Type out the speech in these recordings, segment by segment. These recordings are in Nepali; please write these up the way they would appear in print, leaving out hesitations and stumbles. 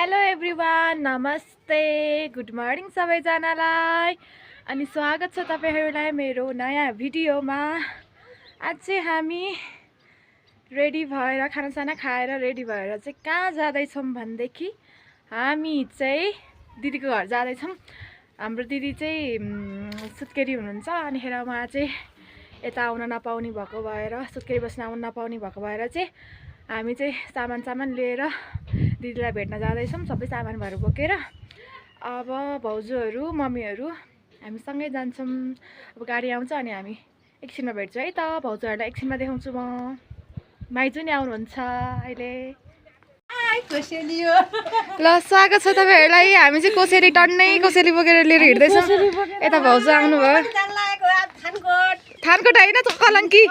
हेलो एभ्रिवान, नमस्ते, गुड मर्निङ सबैजनालाई अनि स्वागत छ तपाईहरुलाई मेरो नयाँ भिडियोमा। आज चाहिँ हामी रेडी भएर खानासाना खाएर रेडी भएर चाहिँ कहाँ जाँदै छौं भन्देखि हामी चाहिँ दिदीको घर जाँदै छौं। हाम्रो दिदी चाहिँ सुत्केरी हुनुहुन्छ अनि उहाँ चाहिँ यता आउन नपाउने भएको भएर सुत्केरी बस्न आउन नपाउने भएको भएर चाहिँ हामी चाहिँ सामान लिएर दिदीलाई भेट्न जाँदैछौँ। सबै सामानहरू बोकेर अब भाउजूहरू मम्मीहरू हामी सँगै जान्छौँ। अब गाडी आउँछ अनि हामी एकछिनमा भेट्छौँ है त। भाउजूहरूलाई एकछिनमा देखाउँछु म। माइजू नि आउनुहुन्छ अहिले। ल स्वागत छ तपाईहरुलाई। हामी चाहिँ कोसेली टन्नै कोसेली बोकेर लिएर हिँड्दैछौँ। यता भाउजू आउनुभयो। थानकोट होइन त कलङ्की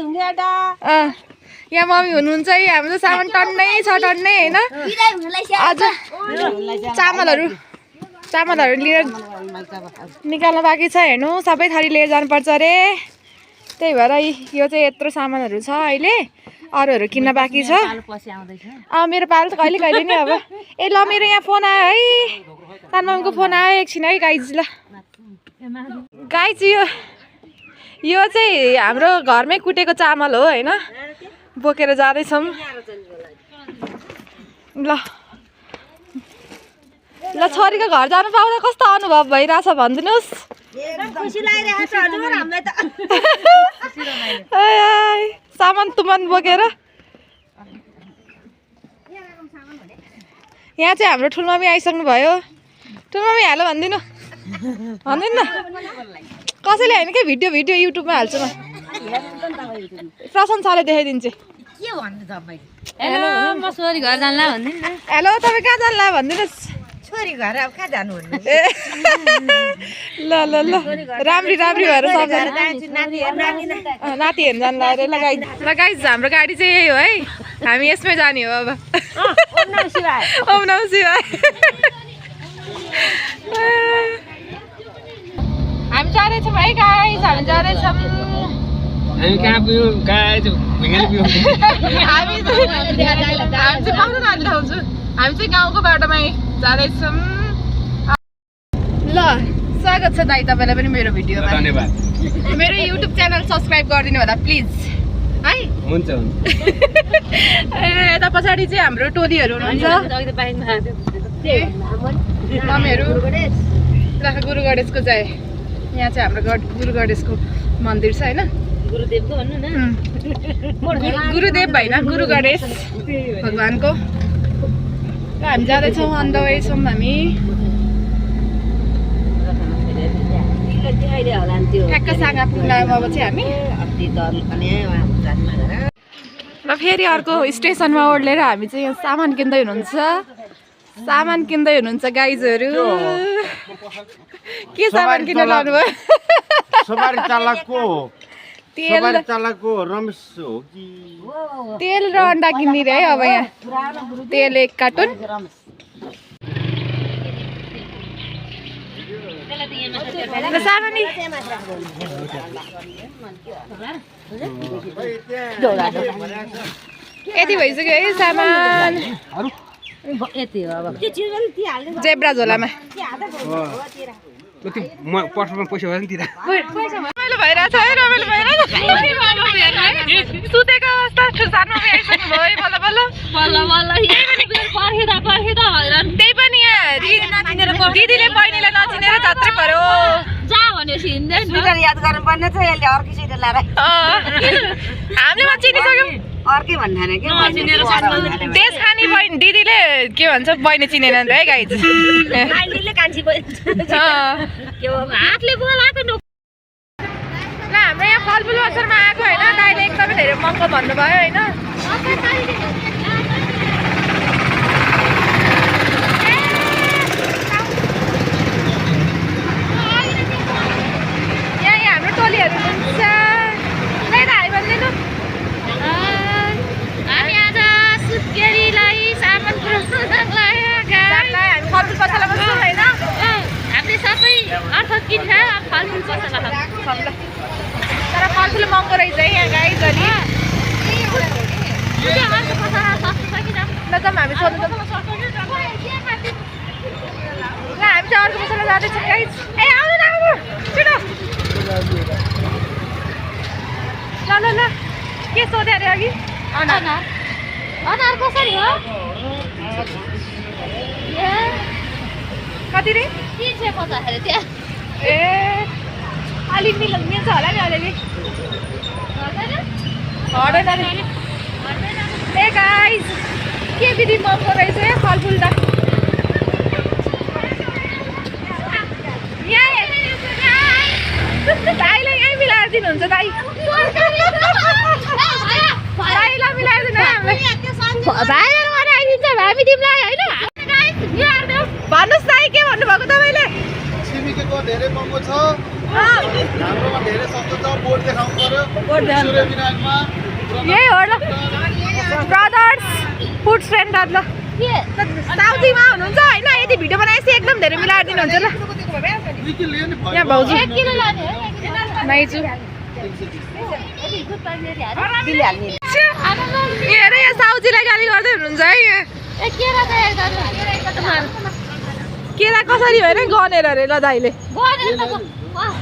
ढुङ्गेटा। यहाँ मम्मी हुनुहुन्छ है। हाम्रो सामान टन्नै छ टन्नै होइन। अझ चामलहरू लिएर निकाल्न बाँकी छ। हेर्नु सबै थरी लिएर जानुपर्छ अरे। त्यही भएर यो चाहिँ यत्रो सामानहरू छ। अहिले अरूहरू किन्न बाँकी छ। मेरो पालो त कहिले कहिले नि अब। ए ल मेरो यहाँ फोन आयो है। तानमको फोन आयो एकछिन है गाइज। ल गाइज यो चाहिँ हाम्रो घरमै कुटेको चामल हो होइन। बोकेर जाँदैछौँ। ल ल छोरीको घर जानु पाउँदा कस्तो अनुभव भइरहेछ भनिदिनुहोस्। सामान तुमान बोकेर यहाँ चाहिँ हाम्रो ठुलमम्मी आइसक्नु भयो। ठुलमम्मी हालो भनिदिनु न। कसैले होइन कि भिडियो युट्युबमा हाल्छु म। प्रशंसाले देखाइदिन्छु। के भन्नु तपाईँ? हेलो म छोरी घर जानला भन्दिनु न। हेलो तपाईँ कहाँ जानला भनिदिनुहोस्। छोरी घर अब कहाँ जानु भन्नु? ल राम्री भएर नाति हेर्नु जानु लाग्यो ल गाइज। हाम्रो गाडी चाहिँ यही हो है। हामी यसमै जाने हो अब। ओम नमः शिवाय। हामी जाँदैछौँ है गाइज। हामी जाँदैछौँ। हामी कहाँ पुग्यो गाइज? हामी चाहिँ गाउँको बाटोमै जाँदैछौँ। ल स्वागत छ दाइ तपाईँलाई पनि मेरो भिडियोमा। धन्यवाद। मेरो युट्युब च्यानल सब्सक्राइब गरिदिनु होला प्लिज है। हुन्छ यता पछाडि चाहिँ हाम्रो टोलीहरू हुनुहुन्छ। मम्मीहरू गुरु गणेशको चाहिँ यहाँ चाहिँ हाम्रो गुरु गणेशको मन्दिर छ होइन। गुरुदेवको भन्नु न। गुरुदेव होइन गुरु गणेश भगवानको। र हामी जाँदैछौँ अन द वे छौँ हामी। ठ्याक्क सागा पुग्न अब चाहिँ हामी। र फेरि अर्को स्टेसनमा ओर्लेर हामी चाहिँ यहाँ सामान किन्दै हुनुहुन्छ गाइजहरू। के सामान किन्न लानुभयो? तेल र अन्डा किन्ने रे है। अब यहाँ तेल 1 कार्टुन। यति भइसक्यो है सामान। यति हो अब। जेब्रा झोलामा पर्समा पैसा भएन तिर। रमाइलो भइरहेछ है। रमाइलो भइरहेछ। सुतेको अवस्था सानो आइसक्नु भयो है। बल्ल त्यही पनि यहाँ दिदीले बहिनीलाई नचिनेर जत्रै पर्यो। याद गर्नुपर्ने छ। यसले अर्कै सिट लाएर हामीले चिनिसक्यौँ। अर्कै भन्दैन के देश खानी बहिनी दिदीले के भन्छ बहिनी चिनेन है गाइज। हातले बोलाएको ल हाम्रो यहाँ फलफुल अवसरमा आएको होइन। दाइले एकदमै धेरै महँगो भन्नुभयो होइन। यहाँ हाम्रो टोलीहरू हुन्छ। हामी आज सुत्केरीलाई सामान पुऱ्याउन हामी फलफुल पसला बस्छौँ होइन। हामीले सबै अर्थ किन्छ फलफुल पसला तर फलफुल महँगो रहेछ है यहाँ गाइज। अनि ल जाऊँ हामी सोध्नु। जाँदैछ गाइस ए आउनु न आउनु छिटो ल ल ल के सोध्यो अरे अघि अनार अनार कसरी हो कति रे 350 अरे त्यहाँ ए अलिक मिल्छ होला नि अलिअलि हट्दैन नि ए गाइस के विधि महँगो रहेछ है फलफुल त दाइलाई यहीँ मिलाएर दिनुहुन्छ दाइ दाइलाई मिलाएर दिनु भाइहरू आइदिन्छ भाबी तिमीलाई होइन भन्नुहोस् दाइ के भन्नुभएको तपाईँले छिमेकीको धेरै महँगो छ हाम्रोमा धेरै सस्तो छ बोर्ड देखाउनु पर्यो सूर्यविनायकमा यही हो ल ब्रदर्स फुड सेन्टर ल साउथीमा हुनुहुन्छ होइन यदि भिडियो बनाएपछि एकदम धेरै मिलाएर दिनुहुन्छ ल यहाँ भाउजू 1 किलो लाने हो माइजू हेर यहाँ साउजीलाई गाली गर्दै हुनुहुन्छ है यहाँ केरा तयार गर्नु केरा कसरी होइन गनेर अरे ल दाइले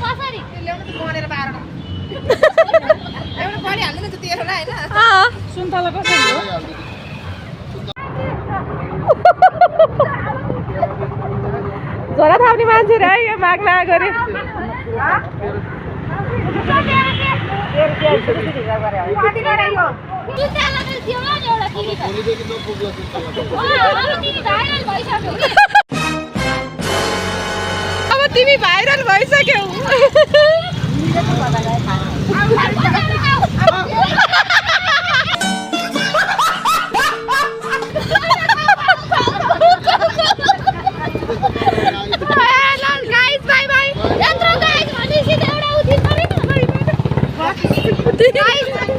कसरी सुन्तला कसरी हो झोला थाप्ने मान्छे रे है यहाँ माग्न आएको अरे अब तिमी भाइरल भइसक्यौ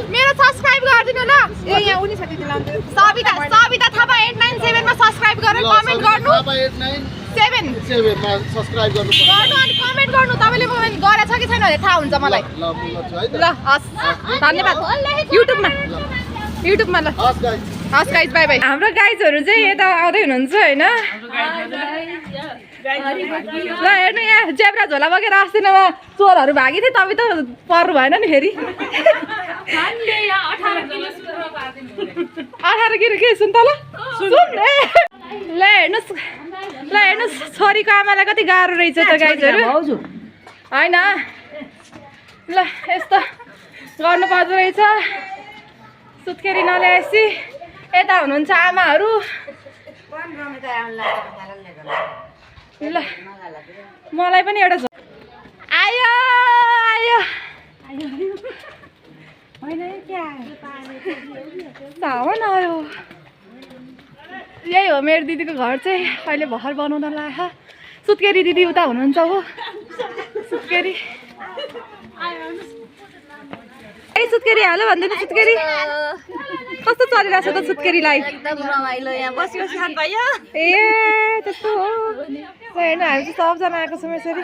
मेरो सब्सक्राइब गरिदिनु ल यहाँ उनी छ सविता सविता थापा 897 मा सब्सक्राइब गरेर कमेन्ट गर्नु 897 मा सब्स्क्राइब गर्नु अनि कमेन्ट गर्नु तपाईले गरेछ कि छैन भने थाहा हुन्छ मलाई ल हस् धन्यवाद युट्युबमा ल हस् गाइज बाई बाई हाम्रो गाइजहरू चाहिँ यता आउँदै हुनुहुन्छ होइन ल हेर्नु यहाँ जेब्रा झोला बोकेर अस्ति नभए चोरहरू भागी थिए तपाईँ त पर्नु भएन नि फेरि 18 किलो के सुन त ल ल हेर्नुहोस् छोरीको आमालाई कति गाह्रो रहेछ त गाइजहरू होइन ल यस्तो गर्नुपर्दो रहेछ सुत्केरी नल्याएपछि यता हुनुहुन्छ आमाहरू ल मलाई पनि एउटा आयो आयो सावन आयो यही हो मेरो दिदीको घर चाहिँ अहिले भर्खर बनाउन लाग्यो सुत्केरी दिदी उता हुनुहुन्छ हो सुत्केरी ए सुत्केरी हालो भन्दैन सुत्केरी कस्तो चलिरहेछ त सुत्केरीलाई एकदम रमाइलो यहाँ बसी खान पाइयो ए त्यस्तो हो होइन हामी चाहिँ सबजना आएको छौँ यसरी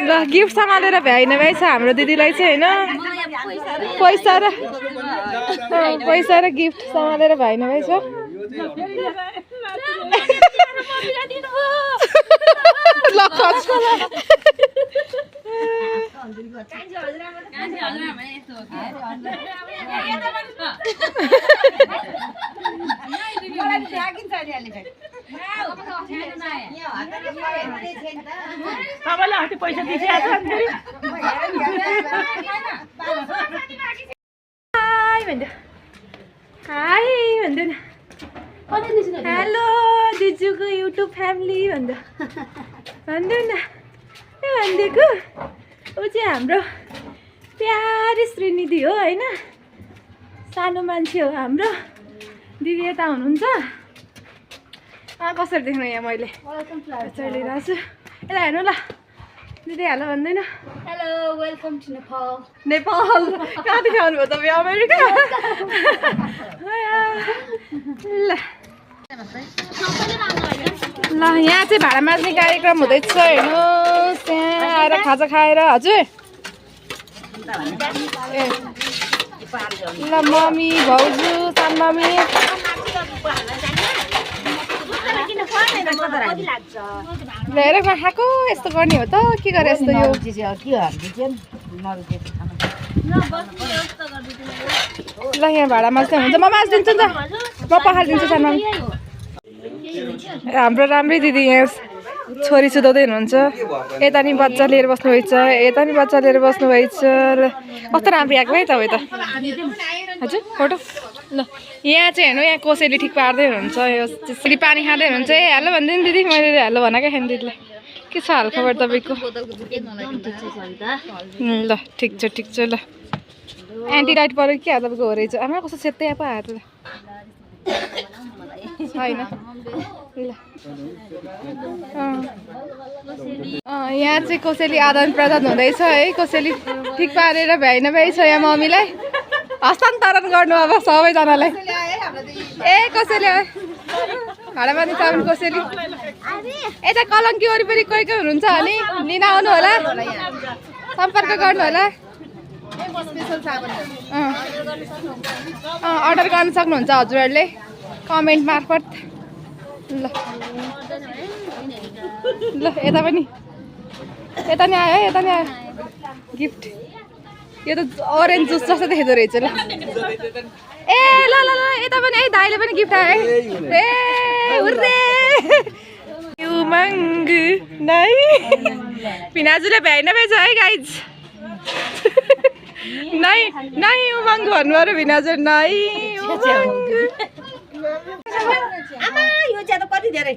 ल गिफ्ट सम्हालेर भ्याइन भएछ हाम्रो दिदीलाई चाहिँ होइन पैसा र गिफ्ट सम्हालेर भएन भएछ पैसा हेलो दिजुको युट्युब फ्यामिली भन्दियो न भनिदिएको ऊ चाहिँ हाम्रो प्यारी श्रीनिधि हो होइन सानो मान्छे हो हाम्रो दिदी यता हुनुहुन्छ कसरी देख्नु यहाँ मैले चलिरहेको छु यता हेर्नु ल दिदी हाल भन्दैन hello welcome to Nepal Nepal कहाँदेखि आउनुभयो तपाईँ अमेरिका ल ल यहाँ चाहिँ भाडा माझ्ने कार्यक्रम हुँदैछ हेर्नुहोस् त्यहाँ आएर खाजा खाएर हजुर ए ल मम्मी भाउजू सानो मम्मी हेर खाएको यस्तो गर्ने हो त के गरे यस्तो यो ल यहाँ भाडा माझ्दै हुन्छ म माझिदिन्छु नि त म पखालिदिन्छु सानो मम्मी हाम्रो राम्रै दिदी यहाँ छोरी सुताउँदै हुनुहुन्छ यता नि बच्चा लिएर बस्नुभएछ यता नि बच्चा लिएर बस्नुभएछ कस्तो राम्रो आएको है तपाईँ त हजुर फोटो ल यहाँ चाहिँ हेर्नु यहाँ कसैले ठिक पार्दै हुनुहुन्छ यो त्यसरी पानी खाँदै हुनुहुन्छ ए हेलो भनिदिनु दिदी मैले हेलो भनेकै खाने दिदीलाई के छ हालखबर तपाईँको ल ठिक छ ल एन्टिराइड पऱ्यो के तपाईँको हो रहेछ आमा कस्तो सेतै पो हात होइन ल यहाँ चाहिँ कसैले आदान प्रदान हुँदैछ है कसैले ठिक पारेर भ्याइ नभ्याइ छ यहाँ मम्मीलाई हस्तान्तरण गर्नु अब सबैजनालाई ए कसैले भाडा पानी साबुन कसैले यता कलङ्की वरिपरि कोही कोही हुनुहुन्छ भने लिन आउनु होला सम्पर्क गर्नु होला अर्डर गर्न सक्नुहुन्छ हजुरहरूले कमेन्ट मार्फत ल ल यता पनि यता नि आयो है यता नि आयो गिफ्ट यो त अरेन्ज जुस जस्तो देख्दो रहेछ ल ए ल ल ल यता पनि है दाइले पनि गिफ्ट आयो है ए उर्रे उमङ्ग नै पिनाजुले भ्याइ नभ्याइछ है गाइज नै नै उमङ्ग भन्नु अरे भिनाजु नै उमङ्ग आमा यो ज्यादा कति धेरै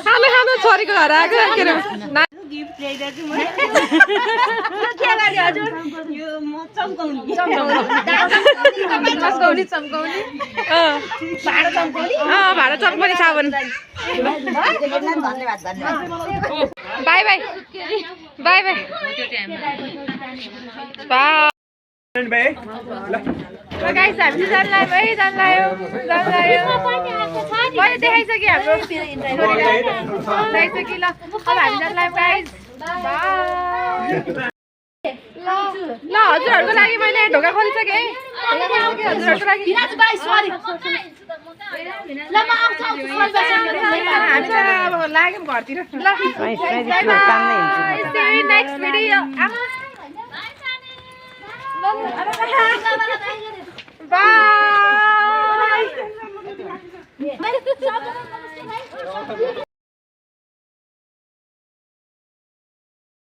खानु खानु छोरीको घर आएको के अरे गिफ्ट ल्याइदिन्छु म यो के गरे हजुर यो म चम्काउने चम्काउने भाडा चम्काउने साबुन धन्यवाद by by by by by guys हामी जान लाग्यो है जान लाग्यो मैले देखाइसकेँ हाम्रो देखाइसकेँ ल अब हामी जान लाग्यो गाइस ल हजुरहरूको लागि मैले ढोका खोलिसकेँ है हजुरहरूको लागि हामी त अब लाग्यौँ घरतिर ल